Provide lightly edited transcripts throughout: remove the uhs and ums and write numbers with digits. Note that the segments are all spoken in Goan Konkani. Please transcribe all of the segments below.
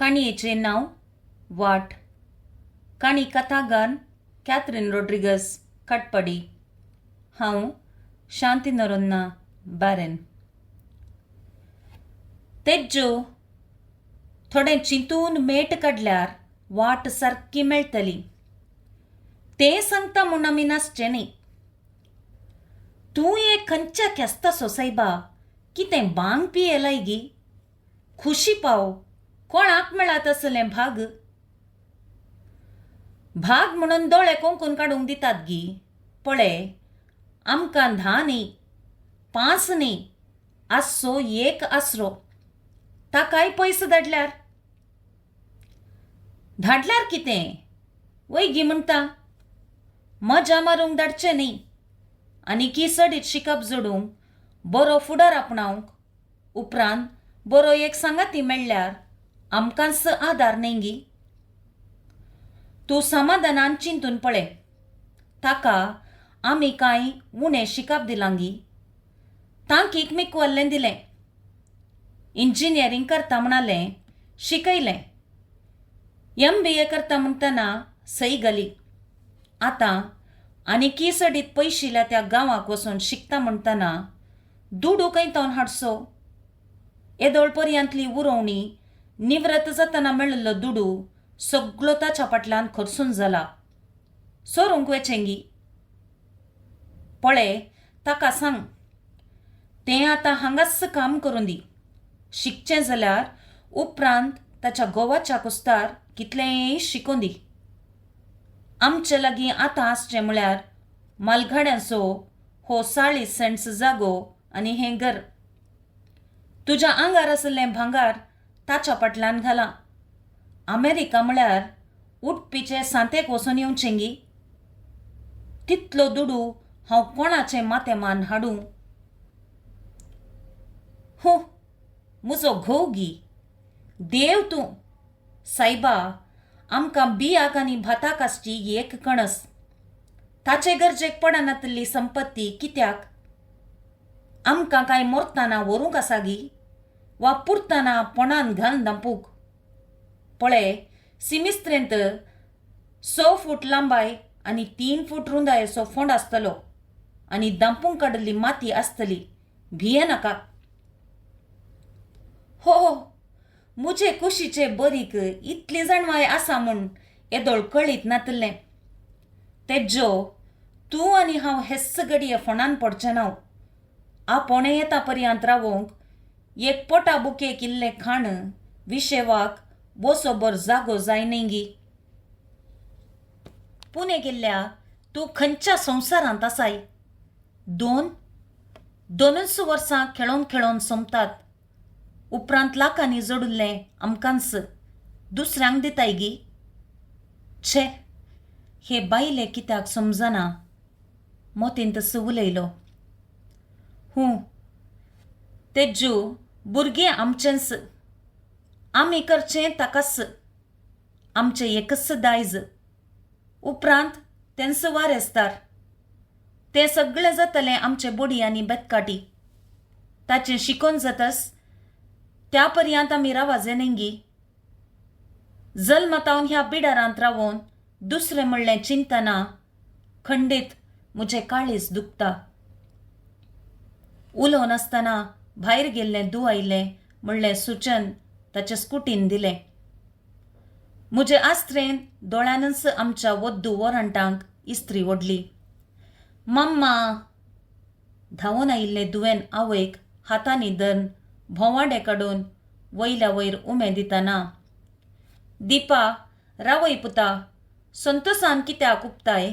काणयेचें नांव वाट. काणी कथागार कॅथरीन रोड्रिगस, काटपाडी. हांव शांती नरोन्ना बारेन. तेज्जो थोडें चिंतून मेट काडल्यार वाट सारकी मेळटली. तें सांगता म्हूण आमी नासचें न्ही. तूं एक खंयच्या खेस्ता सोसायबा, कितें बांग पियेलाय गी? खुशी पाव कोणाक मेळत आसलें भाग? भाग म्हणून दोळे कोंकून काडूंक दितात गी? पळय, आमकां 10 न्ही, 5 न्ही, आसचो एक आसरो. ताकाय पयस धाडल्यार? धाडल्यार कितें? वयगी म्हणटा, मजा मारूंक धाडचें न्ही आनी की चडीत शिकप जोडूंक, बरो फुडार आपणावंक, उपरांत बरो एक सांगाती मेळ्ळ्यार आमकांच आदार न्ही गी? तूं समाधानान चिंतून पळय, ताका आमी कांय उणें शिकप दिलां गी? तांकीक मिकवल्लें दिलें, इंजिनियरींग करता म्हणालें, शिकयलें, MBA करता म्हणटना सही घाली. आतां आनी चडीत पयशिल्या त्या गांवाक वचून शिकता म्हणटना दुडू खंय तावन हाडचो? येदोळ पर्यांतली उरोवणी निवृत्त जातना मेळिल्लो दुडू सगळो ताच्या फाटल्यान खर्चून जाला. सोरूंक वेचें गी? पळय, ताका सांग, तें आतां हांगाच काम करूं दी. शिकचें जाल्यार उपरांत ताच्या गोवाच्या कुस्तार कितलेंय शिकूं दी. आमचे लागीं आतां आसचें म्हळ्यार मालघाड्यांचो हो 40 सेंट्स जागो आनी हें घर. तुज्या आंगार आशिल्लें भांगार ताच्या फाटल्यान घालां. अमेरिका म्हळ्यार उडपीचे सांतेक वचून येवचें गी? तितलो दुडू हांव कोणाचें माथें मान हाडूं? हो म्हजो घोव गी? देव तूं सायबा, आमकां बियाक आनी भाताक आसची एक कणस. ताचे गरजेक पडनातिल्ली संपत्ती कित्याक? आमकां कांय मोरतना व्हरूंक आसा गी? वा पुरतना पोणान घालून धांपूंक? पळय, सिमिस्त्रेंत 6 फूट लांबाय आनी 3 फूट रुंदायेचो फोंड आसतलो आनी धांपूंक काडिल्ली माती आसतली. भिये नाका. हो, म्हजे कुशीचे बरीक इतली जाणवाय आसा म्हूण येदोळ कळीत नातिल्लें. तेज्जो, तूं आनी हांव हेच घडये फोंडान पडचें ना. आपोणें येता पर्यंत रावोंक एक पोटा बुकेक इल्लें खाण विशेवाक वसोबर जागो जाय न्ही गी? पुणे गेल्ल्या तूं खंयच्या संवसारांत आसाय? 2 वर्सां खेळोन खेळोन सोंपतात. उपरांत लाखांनी जोडिल्लें आमकांच दुसऱ्यांक दिताय गी? छे, हे बायले कित्याक समजना? मोतीन तसो उलयलो. हूं तेज्जू, भुरगें आमचेंच, आमी करचें ताकाच, आमचें एकच दायज. उपरांत तेंच वारेसदार. तें सगळें जातलें आमचे बोडी आनी बेतकाटी. ताचें शिकोवन जातस त्या पर्यंत आमी रावाजे न्ही गी? जल्मतावन ह्या बिडारांत रावोन दुसरें म्हणलें चिंतना खंडीत म्हजें काळीज दुखता. उलोवन आसतना भायर गेल्लें दू आयलें म्हणलें सुचन ताचे स्कुटीन दिलें. म्हजे आस्त्रेन दोळ्यानच आमच्या वद्दू वॉरंटांक इस्त्री ओडली. मम्मा! धांवून आयिल्ले दुवेन आवयक हातांनी धरून भोंवाडे काडून वयल्या वयर उमे दितना, दीपा रावय पुता, संतोसान कित्याक उपताय?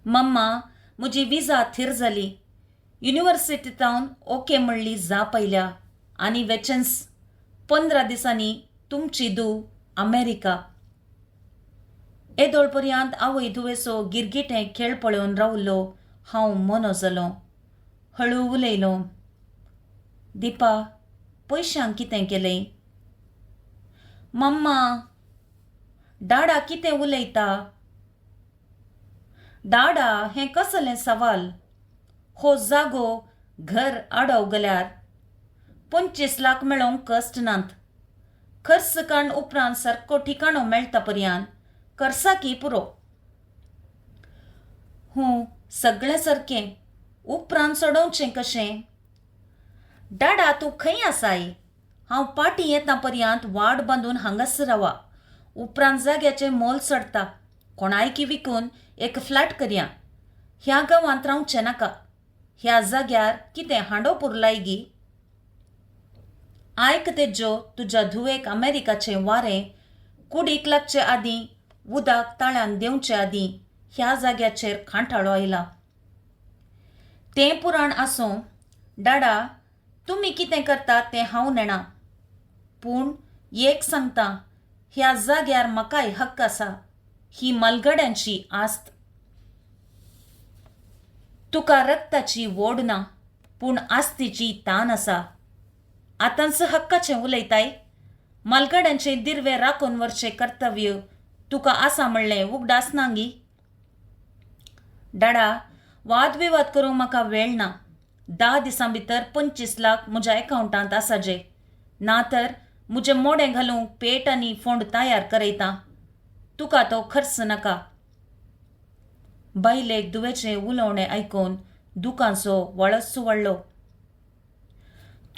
मम्मा, म्हजी विजा थीर जाली. युनिव्हर्सिटींतावन ओके म्हणली जाप आयल्या आनी वेचेंच 15 दिसांनी तुमची धूव अमेरिका. येदोळ पर्यंत आवय धुवेचो गिरगिटें खेळ पळोवन रावलो. हांव मोनो जालो. हळू उलयलो. दीपा, पयशांक कितें केलें? मम्मा, डाडा कितें उलयता? डाडा, हें कसलें सवाल? हो जागो घर आडव गेल्यार 25 लाख मेळोवंक कश्ट नात. खर्च काण उपरांत सारको ठिकाणो मेळटा पर्यान करसाकी पुरो. हूं, सगळें सारकें. उपरांत सोडोवचें कशें? डाडा, तूं खंय आसाय? हांव पाटी येता पर्यांत वाड बांदून हांगाच रावा. उपरांत जाग्याचें मोल चडटा. कोणायकी विकून एक फ्लॅट करया. ह्या गांवांत रावचें नाका. ह्या जाग्यार कितें हांडो पुरलाय गी? आयक तेज्यो, तुज्या धुवेक अमेरिकाचें वारें कुडीक लागचे आदीं, उदक ताळ्यान देंवचे आदीं ह्या जाग्याचेर कांठाळो आयला. तें पुराण आसूं डाडा, तुमी कितें करतात तें हांव नेणा. पूण एक सांगता, ह्या जाग्यार म्हाकाय हक्क आसा. ही मालगड्यांची आस्त. तुका रक्ताची ओड ना, पूण आस्तीची तान आसा. आतांच हक्काचें उलयताय? मालगड्यांचें दिर्वे राखून व्हरचें कर्तव्य तुका आसा म्हणलें उगडास ना गी? डाडा, वादविवाद करूंक म्हाका वेळ ना. 10 दिसां भितर 25 लाख म्हज्या एकावंटांत आसाजे, ना तर म्हजें मोडें घालूंक पेट आनी फोंड तयार करयता. तुका तो खर्च नाका. बायलेक दुवेचें उलोवणें आयकून दुकांचो वळस वाडलो.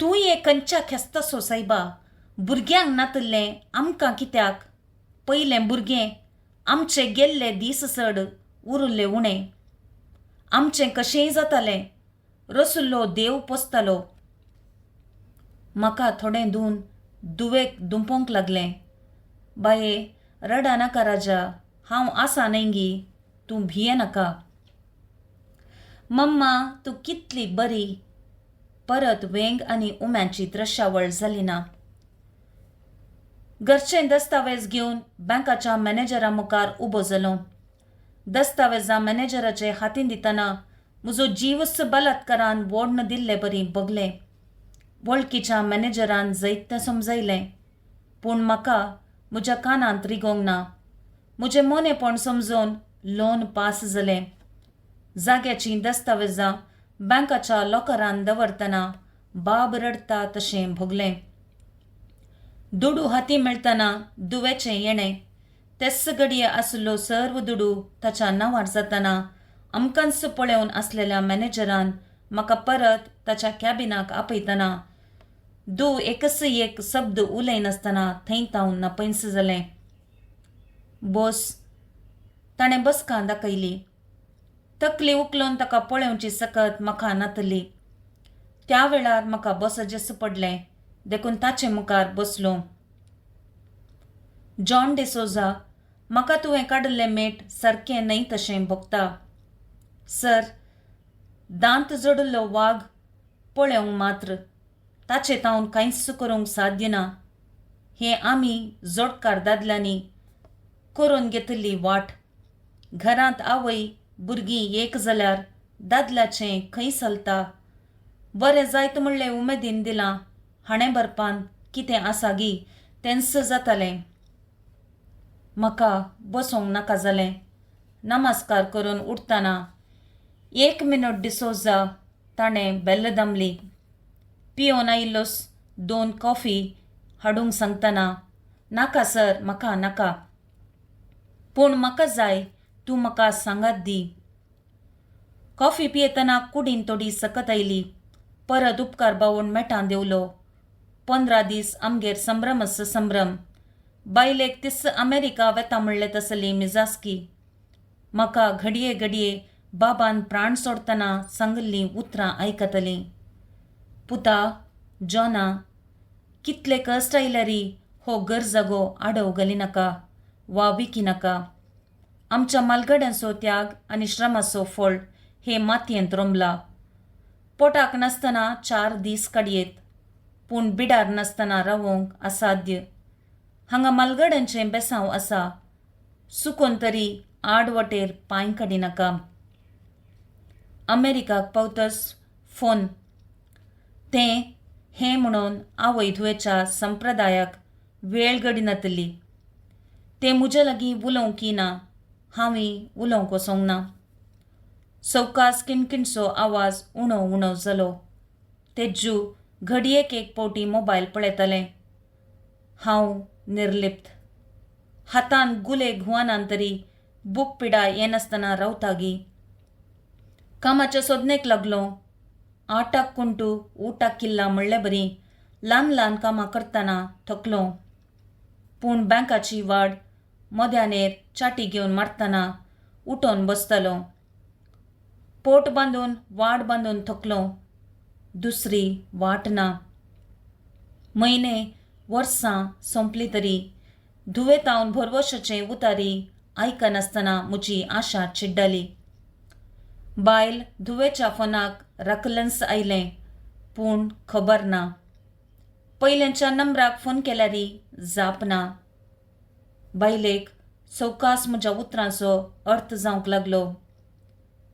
तूं एक खंयच्या खेस्तासो सायबा, भुरग्यांक नातिल्लें आमकां कित्याक? पयलें भुरगें आमचे गेल्ले दीस चड, उरिल्ले उणें. आमचें कशेंय जातालें, रसुल्लो देव पोसतालो. म्हाका थोडें धुवन दुवेक दुंपोवंक लागलें. बाये, रडा नाका राजा, हांव आसा न्हय गी, तूं भिये नाका. मम्मा, तूं कितली बरी. परत वेंग आनी उम्यांची दृश्यावळ जाली ना. घरचे दस्तावेज घेवन बँकाच्या मॅनेजरा मुखार उबो जालो. दस्तावेजां मॅनेजराचे हातीन दितना म्हजो जीवच बलात्कारान वोडन दिल्ले बरी भोगलें. वळखीच्या मॅनेजरान जैत समजयलें, पूण म्हाका म्हज्या कानांत रिगोवंक ना. म्हजें मोनेपण समजून लोन पास जालें. जाग्याचीं दस्तावेजां बँकाच्या लॉकरान दवरतना बाब रडटा तशें भोगलें. दुडू हाती मेळटना दुवेचें येणें, तेच घडये आशिल्लो सर्व दुडू ताच्या नांवार जातना आमकांच पळोवन आसलेल्या मॅनेजरान म्हाका परत ताच्या कॅबिनाक आपयतना दू एकच एक शब्द उलयनासतना थंय तावन नापयस जालें. बोस, ताणें बसकां दाखयली. तकली उखलून ताका पळोवची सकत म्हाका नातली. त्या वेळार म्हाका बसचेंच पडलें, देखून ताचे मुखार बसलो. जॉन डिसोजा, म्हाका तुवें काडिल्लें मेट सारकें न्हय तशें भोगता. सर, दांत जोडिल्लो वाग पळोवंक मात्र, ताचे तावन कांयच करूंक साध्य ना. हें आमी जोडकार दादल्यांनी करून घेतिल्ली वाट. घरांत आवय भुरगीं एक जाल्यार दादल्याचें खंय चलता? बरें जायत म्हणलें उमेदीन दिलां. हाणें बरपान कितें आसा गी तेंच जातालें. म्हाका बसोवंक नाका जालें. नमस्कार करून उठतना एक मिनट डिसोजा, ताणें बेल्ल दामली. पियोन आयिल्लोस 2 कॉफी हाडूंक सांगतना, नाका सर, म्हाका नाका, पूण म्हाका जाय, तूं म्हाका सांगात दी. कॉफी पियेतना कुडीन थोडी सकत आयली. परत उपकार बावून मेटां देंवलो. 15 दीस आमगेर संभ्रमच संभ्रम. बायलेक तीस अमेरिका वेता म्हणलें तसली मिजासकी. म्हाका घडये घडये बाबान प्राण सोडतना सांगिल्लीं उतरां आयकतलीं. पुता, जॉना, कितले कश्ट आयल्यारी हो गरजागो आडव घालिनाका वा विकिनाका. आमच्या मालगड्यांचो त्याग आनी श्रमाचो फळ हे मातयेंत रोमला. पोटाक नासतना 4 दीस काडयेत, पूण बिडार नासतना रावोंक असाध्य. हांगा मालगड्यांचें बेसांव आसा, चुकून तरी आड वटेर पांय काडिनाका. अमेरिकाक पावतच फोन. तें हें म्हणून आवय धुवेच्या संप्रदायाक वेळ घडिनातली. तें म्हजे लागीं उलोवंक ना, हांवूय उलोवंक वचोंक ना. सवकास किणकिणचो आवाज उणो उणो जालो. तेज्जू घडयेक एक फावटी मोबायल पळयतालें. हांव निर्लिप्त. हातान गुले घुवानान तरी भूक पिडा येनासतना रावतागी. कामाचे सोदनेक लागलो. आटाक कुंटू उटाक किल्ला म्हणले बरी ल्हान ल्हान कामां करतना थकलो. पूण बँकाची वाड मध्यानेर चाटी घेवन मारतना उठोन बसतालो. पोट बांदून वाड बांदून थकलो. दुसरी वाट ना. म्हयने वर्सां सोंपली तरी धुवेतावन भरवशाचें उतारी आयकनासतना म्हजी आशा चिड्डली. बायल धुवेच्या फोनाक रकलन्स आयलें, पूण खबर ना. पयलेंच्या नंबराक फोन केल्यार जाप ना. बायलेक सवकास म्हज्या उतरांचो अर्थ जावंक लागलो.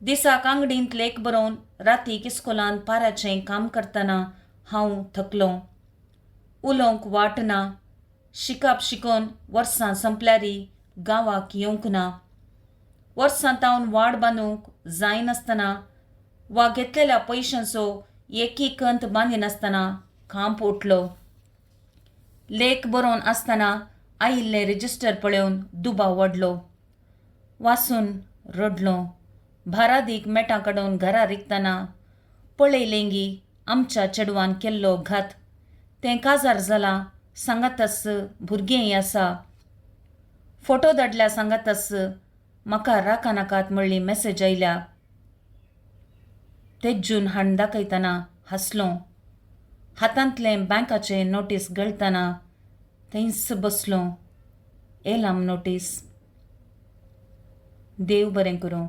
दिसाक आंगडींत लेख बरोवन रातीक इस्कोलांत पाराचें काम करतना हांव थकलो. उलोवंक वाट ना. शिकप शिकोवन वर्सां सोंपल्यारी गांवाक येवंक ना. वर्सां तावन वाड बांदूंक जायनासतना वा घेतलेल्या पयशांचो एकी कंत बांदिनासतना खांप उठलो. लेख बरोवन आसतना आयिल्लें रजिस्टर पळोवन दुबाव वाडलो. वासून रडलो. भारादीक मेटां काडून घरा रिगतना पळयलेंगी आमच्या चेडवान केल्लो घात. तें काजार जालां सांगातच भुरगेंय आसा. फोटो धाडल्या सांगातच म्हाका राका नाकात म्हणली मॅसेज आयल्या. तेज्जून हाण दाखयतना हांसलो. हातांतलें बँकाचें नोटीस गळतना थंयच बसलो. एलाम नोटीस. देव बरें करूं.